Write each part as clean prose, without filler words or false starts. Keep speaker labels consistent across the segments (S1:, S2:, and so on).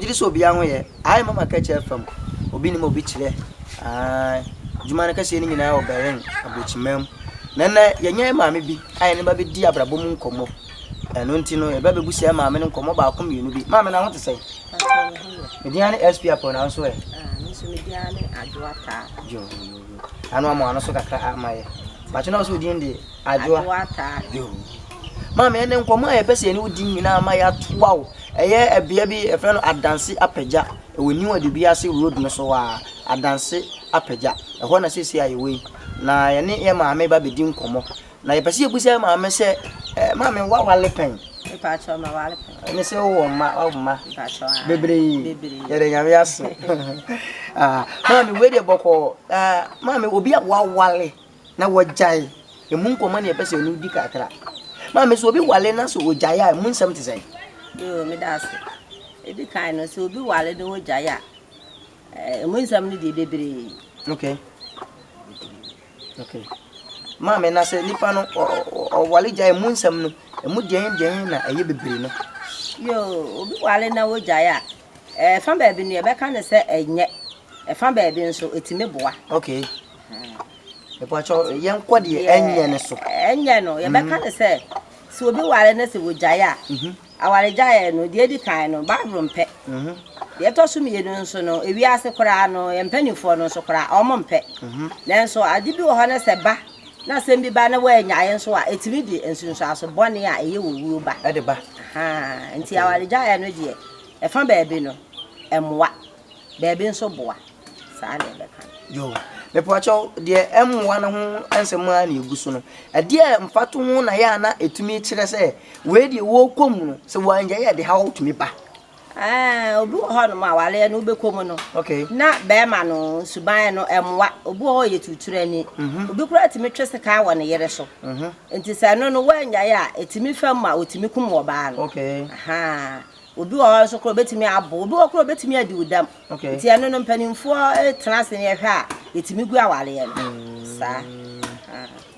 S1: Megye di sɛ obiara ho yɛ. Ae mama kɛkyɛ fam. Obi nim obi kyerɛ. Ae. Adwuma no kɛseɛ no nyinaa wɔ Berlin aburokyiman mu. Na nnɛ yɛanya yɛn maame bi a yɛne ba bɛdi abrabɔ mu nkɔmmɔ. Ɛno nti no yɛba bɛbu sɛ maame no nkɔmmɔ baako mmienu bi. Maame na ho te sɛn? Me din ne SP Apɔw na nso ɛ?
S2: Ah, me nso me din ne Adwoa Taa.
S1: Yo, yo, yo. Ano ama ano so kakra ama yɛ. Bakyɛ na wo so wo din de Adwoa.
S2: Adwoa Taa.
S1: Yo. Maame, ɛnɛ nkɔmmɔ a yɛpɛ sɛ yɛne wo di nyinaa ma yɛatoa wo. Ɛyɛ ɛbea bi yɛfrɛ no Adanse Apagya. Ɛwɔ New Adubiase Road no so a, Adanse Apagya. Ɛhɔ na seesei a yɛwɔ yi. Na yɛne yɛn maame ba bɛdi nkɔmmɔ. Na yɛpɛ sɛ yɛbusa yɛn maame sɛ, eh, maame woawale pɛn?
S2: Mpakyɛw mawale pɛn.
S1: Ɛne sɛ wowɔ mma, wawo mma?
S2: Mpakyɛw ah.
S1: Bebree.
S2: Bebree.
S1: Yɛde Nyame ase. ah, maame wei deɛ bɔkɔɔ. Ah, maame obi a wawale na wɔgyae. Emu nkɔmmɔ na yɛpɛ sɛ ɔne di kakra. Maame, sɛ obi wale na sɛ ɔgyae a, emu nsɛm te sɛn?
S2: Yoo, meda ase. Edi kan no, sɛ obi wale na ɔgyae a, emu nsɛm no deɛ bebree.
S1: Okay. Okay. Maame, na sɛ nipa no ɔwale gyae emu nsɛm no, emu deɛn deɛn na ɛyɛ bebree no?
S2: Yoo, obi wale na ɔgyae a, ɛfa baabi no yɛbɛka no sɛ ɛnyɛ, ɛfa baabi nso ɛtumi boa.
S1: Okay. Mepakyɛw, yɛnkɔ deɛ ɛnyɛ no so.
S2: Ɛnyɛ no, yɛbɛka no sɛ, sɛ obi ware na sɛ wɔgyae a, mhm. awaregyaeɛ no, deɛ edi kan no, Bible mpɛ. Mhm. Deɛ ɛtɔ so mmienu nso no, ewiase koraa no, yɛn mpanimfoɔ no nso koraa, wɔn mpɛ. Mhm. Nanso ade bi wɔ hɔ no sɛ ba, na asɛm bi ba na wɔannyae nso a, ɛtumi de nsunsuanso bɔne a ɛyɛ wɔ wuo ba.
S1: Ɛde ba.
S2: Nti awaregyaeɛ no deɛ, ɛfa baabi no, ɛmmoa. Baabi nso boa. Saa na yɛbɛka no.
S1: Yo, mepakyɛw, deɛ ɛmmoa no ho nsɛm ara na egu so no. Ɛdeɛ mfatoho na yɛ a na ɛtumi kyerɛ sɛ wei deɛ wɔrekɔ mu no, sɛ wɔanyɛ yɛ de haw tumi ba.
S2: Ɛɛ, obi wɔ hɔnom a awareɛ no wobɛkɔ mu no,
S1: okay.
S2: na bɛrima no suban no ɛmmoa. Obi wɔ hɔ ɔyɛ tuturani. Mm -hmm. Obi koraa tumi twe sekan wɔ ne yere so. Mm -hmm. Nti sɛ ɛno no woanyae a, ɛtumi fam ma ɔtumi kum ɔbaa no.
S1: Okay.
S2: Aha. Obi wɔ hɔ nso koraa obetumi abo, obi wɔ hɔ koraa obetumi adi wo dam.
S1: Okay.
S2: Nti ɛno no mpanimfoɔ eh, tena ase ne yɛhwɛ a yɛtumi gu awareɛ no.
S1: Mm.
S2: Saa.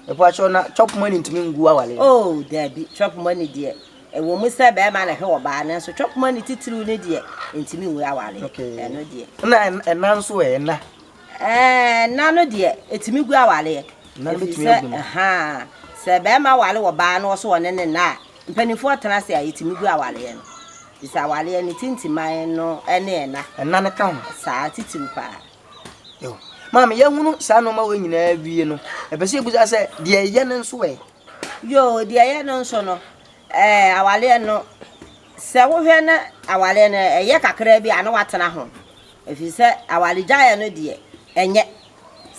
S1: Ɛpo na chop money ntumi ngu awareɛ.
S2: Oh, dabi, chop money deɛ. Ɛwɔ mu sɛ bɛrima na ɛhwɛ ɔbaa nanso chop money titiriw ne deɛ ntumi ngu awareɛ.
S1: Okay.
S2: Ɛno deɛ.
S1: Na ɛna nso ɛ ɛna.
S2: Ɛɛ ɛna no deɛ ɛtumi gu awareɛ.
S1: Ɛna no bɛtumi agu no.
S2: Sɛ bɛrima ware ɔbaa na ɔso ɔne ne nna a Mpanimfoɔ tena ase a, yɛtumi gu awareɛ no. Firi sɛ awareɛ no, tintiman no ne ɛna.
S1: Ɛna no ka ho.
S2: Saa, titiriw paa.
S1: Yo. Maame, yɛahunu saa nneɛma wei nyinaa wie no, ɛpɛ sɛ yɛbusa sɛ, deɛ ɛyɛ no nso ɛ?
S2: Yo, deɛ ɛyɛ no nso no, ɛɛ, awareɛ no, sɛ wohwɛ na awareɛ no ɛyɛ kakraa bi a na watena ho. Ɛfiri sɛ awaregyaeɛ no deɛ, ɛnyɛ.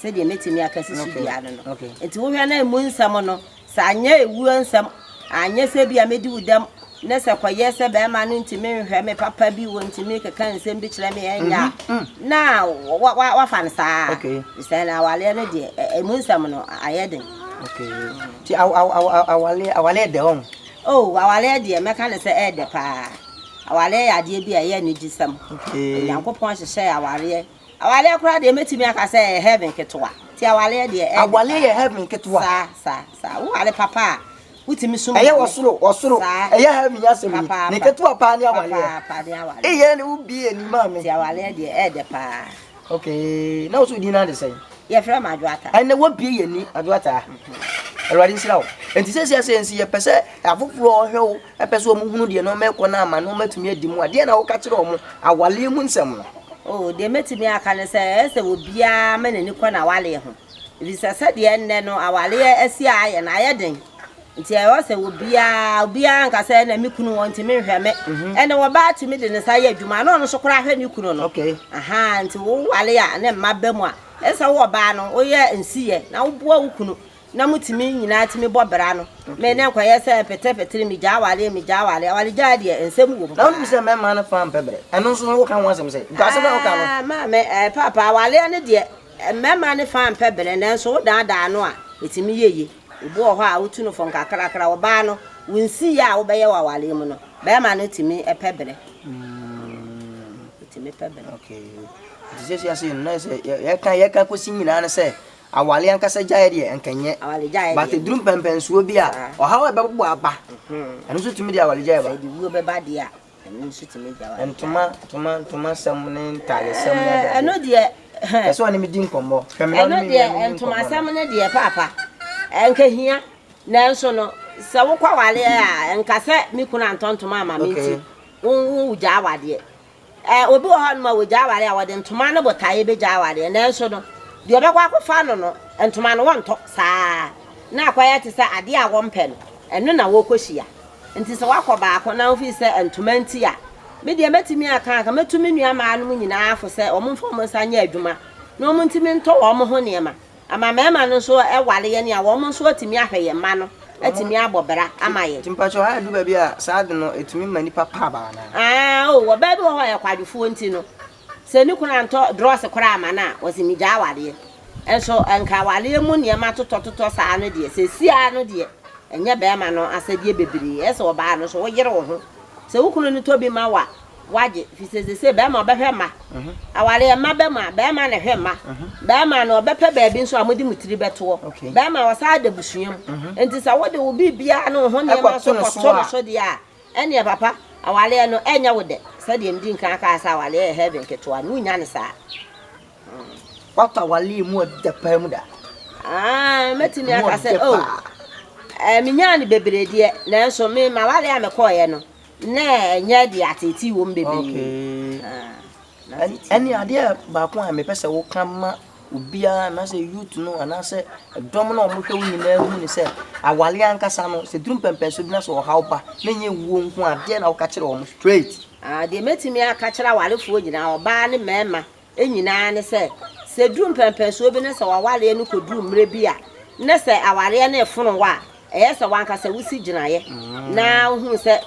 S2: Sɛdeɛ mɛtumi aka si so dua no no. Nti wohwɛ na emu nsɛm no, sɛ anyɛ ewuo nsɛm, anyɛ sɛ bi a mɛdi wo dɛm, ne sɛ kɔyɛ sɛ bɛrima no ntumi nhwɛ me papa bi, wɔntumi keka nsɛm bi kyerɛ me ɛnyɛ a, mm-hmm. na wafa no saa. Sɛ na awaleɛ no deɛ, emu nsɛm no ayɛ den.
S1: Nti awaleɛ awaleɛ dɛ ɔn?
S2: Oh, awaleɛ deɛ mɛka no sɛ ɛɛdɛ paa. Awaleɛ yɛ adeɛ bi a ɛyɛ anigyesɛm. Onyankopɔn hyehyɛɛ awareɛ Awareɛ koraa deɛ mɛtumi aka sɛ ɛyɛ heaven ketewa. Ti awareɛ deɛ ɛyɛ.
S1: Awareɛ yɛ heaven ketewa.
S2: Saa saa saa. Wo ware papa a wotumi som.
S1: Ɛyɛ ɔsoro ɔsoro. Ɛyɛ heaven asɛm yi. Ne ketewa paa ne awareɛ.
S2: Papa ne awareɛ.
S1: Eyɛ ne wo bie ani maa me.
S2: Ti awareɛ deɛ ɛyɛ dɛ paa.
S1: Okay. Na wo so din na de sɛn?
S2: Yɛfrɛ me Adwoata.
S1: Ɛnɛ wabie yɛn ni Adwoata. Awurade nhyira wo. Nti sɛsi ase nsi yɛpɛ sɛ afoforɔ ɔhwɛ wo ɛpɛ sɛ wɔn hunu deɛ nneɛma ɛkɔ no ama nneɛma atumi adi mu a deɛ na woka kyerɛ wɔn awaleɛ mu nsɛm no.
S2: Oh, deɛ mɛtumi aka ne sɛ ɛyɛ sɛ obiara ma n'ani kɔ n'awaleɛ ho. Ɛfiri sɛ sɛdeɛ nnɛ no awaleɛ asi a ayɛ no ayɛ den. Nti ɛwɔ sɛ obiara obiara nka sɛ ɛna me kunu wɔ ntumi nhwɛ me. Mhm. Ɛna ɔbaa tumi de ne nsa yɛ adwuma na ɔno nso koraa hwɛ ne kunu no.
S1: Okay.
S2: Aha, nti wowale a ne mma ba mu a Ɛsɛ sɛ wo ɔbaa no woyɛ nsiyɛ na woboa wo kunu na motumi nyinaa tumi bɔ bra no. Me ne nkɔyɛ sɛ petepetere megyaa awareɛ megyaa awareɛ awaregyaa deɛ nsɛm wɔ mu
S1: Na wonim sɛ mmarima no fa mpɛ berɛ. Ɛno nso woka ho asɛm sɛ nka asɛm a woka no.
S2: Ah, maame, eh, paapa awareɛ no deɛ mmarima no fa mpɛ berɛ nanso wodaadaa no a ɛtumi yɛ yie. Obi wɔ hɔ a wotu no fo nkakrakra ɔbaa no wo nsiyɛ a wobɛyɛ wɔ awareɛ mu no barima no tumi pɛ berɛ. Ɔtumi pɛ berɛ.
S1: Okay. Nti sɛsi ase no na sɛ yɛka yɛka kɔsi nyinaa no sɛ awale ankasa gyaeɛ deɛ nka nyɛ.
S2: Awale gyaeɛ deɛ.
S1: But ɛduru mpɛmpɛnsoɔ bi a ɔhaw a ɛbɛbobɔ aba.
S2: Mhm.
S1: Ɛno nso tumi de awale gyaeɛ ba.
S2: Sɛ ɛde wuo bɛba deɛ a. Ɛno nso tumi gya awaregyaeɛ.
S1: Ntoma, ntoma, ntoma sɛm ne ntaade sɛm ne adeade.
S2: Ɛno deɛ.
S1: Pɛ sɛ ɔne me di nkɔmmɔ. Hwɛ me na
S2: Ɛno
S1: ɔne me
S2: deɛ
S1: nua no di
S2: ntoma
S1: nkɔmmɔ
S2: sɛm
S1: no.
S2: no deɛ paapa, ɛnka hia. Nanso no, sɛ wokɔ awareɛ a, ɛnka sɛ me kunu antɔ ntoma ama me nti,
S1: Okay.
S2: wo wogya awadeɛ. Ɛ, obi wɔ hɔnom a wɔgya awareɛ a, wɔde ntoma no botaeɛ bɛgya awareɛ, nanso no, deɛ ɔbɛkɔ akɔfa no no, ntoma no wɔntɔ saa ara. Na akɔyɛ te sɛ adeɛ a wɔmpɛ no, ɛno na wɔrekɔhyia. Nti sɛ woakɔ baako na wofii sɛ ntoma nti a, me deɛ mɛtumi aka anka mɛtu me nua mmaa nom nyinaa fo sɛ wɔn mfa wɔn nsa nyɛ adwuma na wɔn ntumi ntɔ wɔn ho nneɛma ama mmarima no nso ware yɛn a wɔn nso atumi ahwɛ yɛn mma no atumi abɔ bra ama yɛn.
S1: Nti mpakyɛw ha ɛdu baabi a saa ade no ɛtumi ma nipa pa aba anaa?
S2: Aah oh ɔbaa bi wɔ hɔ a ɔyɛ kwadwofoɔ nti no sɛ ne kunu antɔ drɔs koraa ama no a ɔse megyaa awareɛ. Nso nka awareɛ mu nneɛma totɔtotɔ saa no deɛ seesei ara no deɛ ɛnyɛ barima no asɛdeɛ bebree. Ɛyɛ sɛ ɔbaa no nso woyere wo ho. Sɛ wo kunu no tɔ bi ma wo a woagye firi sɛ seesei barima ɔbɛhwɛ mma. Awareɛ mma ba mu a barima na ɛhwɛ mma. Barima no ɔbɛpɛ baabi nso a mode mo tiri bɛtoɔ. Barima ɔsan da abusua mu. Nti sɛ wode wo biribiara ne wo ho nneɛma nso kɔto no so deɛ a ɛnneɛ papa awareɛ no ɛnyɛ wo dɛ. Sɛdeɛ medi nkan kaa sɛ awareɛ yɛ heaven ketewa no wonnya no saa.
S1: Woatɔ awale mu ɔdɛ paa mu da?
S2: Ah, mɛtumi aka sɛ, oh, eh, menyaa no bebree deɛ, nanso me m'awale a mekɔɔeɛ no, na ɛnyɛ deɛ ateetee wɔ mu bebree.
S1: Okay.
S2: Ah,
S1: ɛne adeɛ baako a mepɛ sɛ woka ma obiara anaasɛ youth no anaasɛ dɔm no a wɔhwɛ wo nyinaa hu ne sɛ awale ankasa no sɛ duru mpɛmpɛnso bi na sɛ ɔhaw ba na ɛnyɛ wuo nko adeɛ na woka kyerɛ wɔn straight.
S2: Ah, deɛ mɛtumi aka kyerɛ awarefoɔ nyinaa, ɔbaa ne mmarima, nyinaa ne sɛ, sɛ ɛduru mpɛnpɛnsoɔ bi na sɛ w'awareɛ no kɔduru mmerɛ bi a, na sɛ awareɛ no refono wo a, ɛyɛ sɛ w'ankasa wosi gyinaeɛ na wohunu sɛ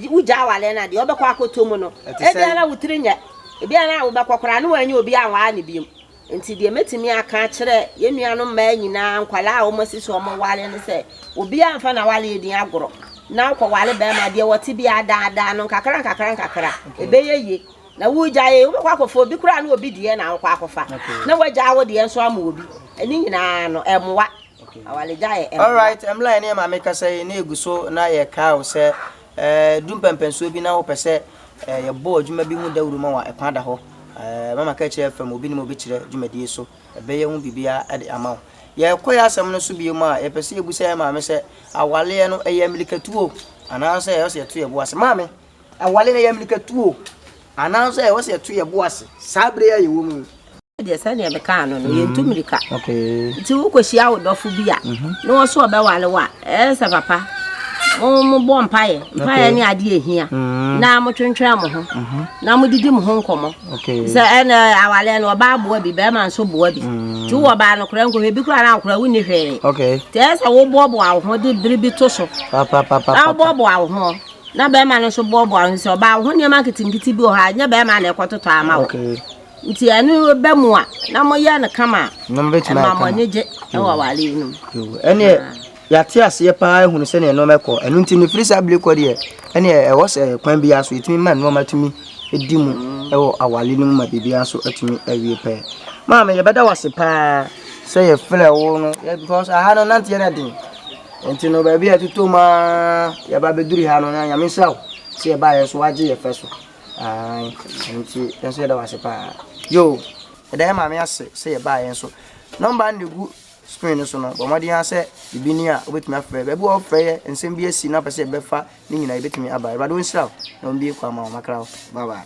S2: wogya awareɛ no a, deɛ wobɛkɔ akɔtɔ mu no, ebia na wo tiri nyɛ, ebia na wobɛkɔ koraa na woannya obi anware no bio. Nti deɛ mɛtumi aka akyerɛ yɛn nuanom mmaa nyinaa, nkwadaa a wɔasi so wɔware ne sɛ, obiara mfa n'awareɛ din agorɔ na wokɔware barima deɛ wɔte biara daadaa no nkakra nkakra nkakra, ɛbɛyɛ yie. Na wogyae, wobɛkɔ akɔfa obi koraa na obi deɛ na wokɔ akɔfa. Na wagyaa wo deɛ nso ama obi. Ɛne nyinaa no, ɛmmoa. Awaregyaeɛ ɛmmoa.
S1: Alright, ɛmla yɛne yɛ maame kasa yi na egu so na yɛkae wo sɛ eh, du mpɛmpɛnsoɔ bi na wopɛ sɛ eh, yɛbɔ adwuma bi ho dawuro ma wo a, ɛkwan da hɔ. Eh, mama ka kyerɛ fam, obi nim obi kyerɛ dwumadie so. Ɛbɛyɛ ho biribiara de ama wo. Yɛkɔ yɛ asɛm no so bio mu a, yɛpɛ sɛ yɛbusa yɛ maame sɛ awaleɛ no ɛyɛ mmirikatuo anaasɛ ɛwɔ sɛ yɛto yɛn bo ase. Maame, Aware no yɛ mmirikatuo anaasɛ ɛwɔ sɛ yɛto yɛn bo ase saa bere yi a yɛwɔ mu yi?
S2: Deɛ sɛdeɛ mekaa no no, yɛntu mmirika. Nti wokɔhyia wo dɔfo bi a, na wɔ so ɔbɛware wo a, ɛyɛ sɛ papa, mobɔ mpaeɛ. Mpaeɛ ne adeɛ ɛhia. Na motwentwɛn mo ho. Na modidi mo ho nkɔmmɔ. Sɛ ɛna awareɛ no, ɔbaa boa bi, bɛrima nso boa bi. Nti wowɔ baa no koraa nkɔhwɛ bi koraa na koraa wonni hwee. Nti ɛyɛ sɛ woboaboa wo ho de bere bi to so. Na woboaboa wo ho. Na bɛrima no nso boaboa ho sɛ ɔbaa wo ho nneɛma nketenkete bi wɔ hɔ a nyɛ bɛrima na ɛkɔtotɔ ama wo. Nti ɛno bɛ mu a na moyɛ no kama a ɛma mo ani gye wɔ aware yi no
S1: mu. Ɛneɛ yɛate aseɛ paa ahunu sɛdeɛ nneɛma kɔ ɛno nti no firi saa bere kɔ deɛ ɛneɛ ɛwɔ sɛ kwan biara so yɛtumi ma nneɛma tumi di mu ɛwɔ aware no mu ma biribiara nso atumi awie pɛɛ. Maame yɛbɛda wo ase paa sɛ yɛfrɛ wo no because aha no nanteɛ no ɛden. Nti no baabi a ɛtotɔ mu ara yɛba bɛduru ha no na Nyame nhyira wo sɛ yɛbaa yɛn nso wagye yɛ fɛ so. Ae, nti yɛn nso yɛda wo ase paa. Yo, yɛda yɛn maame ase sɛ yɛbaa yɛn nso. Nɔmba no na ɛgu screen no so no, bɔ mmɔden ara sɛ biribi ni a wobɛtumi afrɛ. Baabi wɔ wofrɛ yɛ nsɛm bi asi na wopɛ sɛ yɛbɛfa ne nyinaa yɛbɛtumi aba. Awurade ɔnhyira wo na ɔmbue kwan ma wo. Makra wo. Bye bye.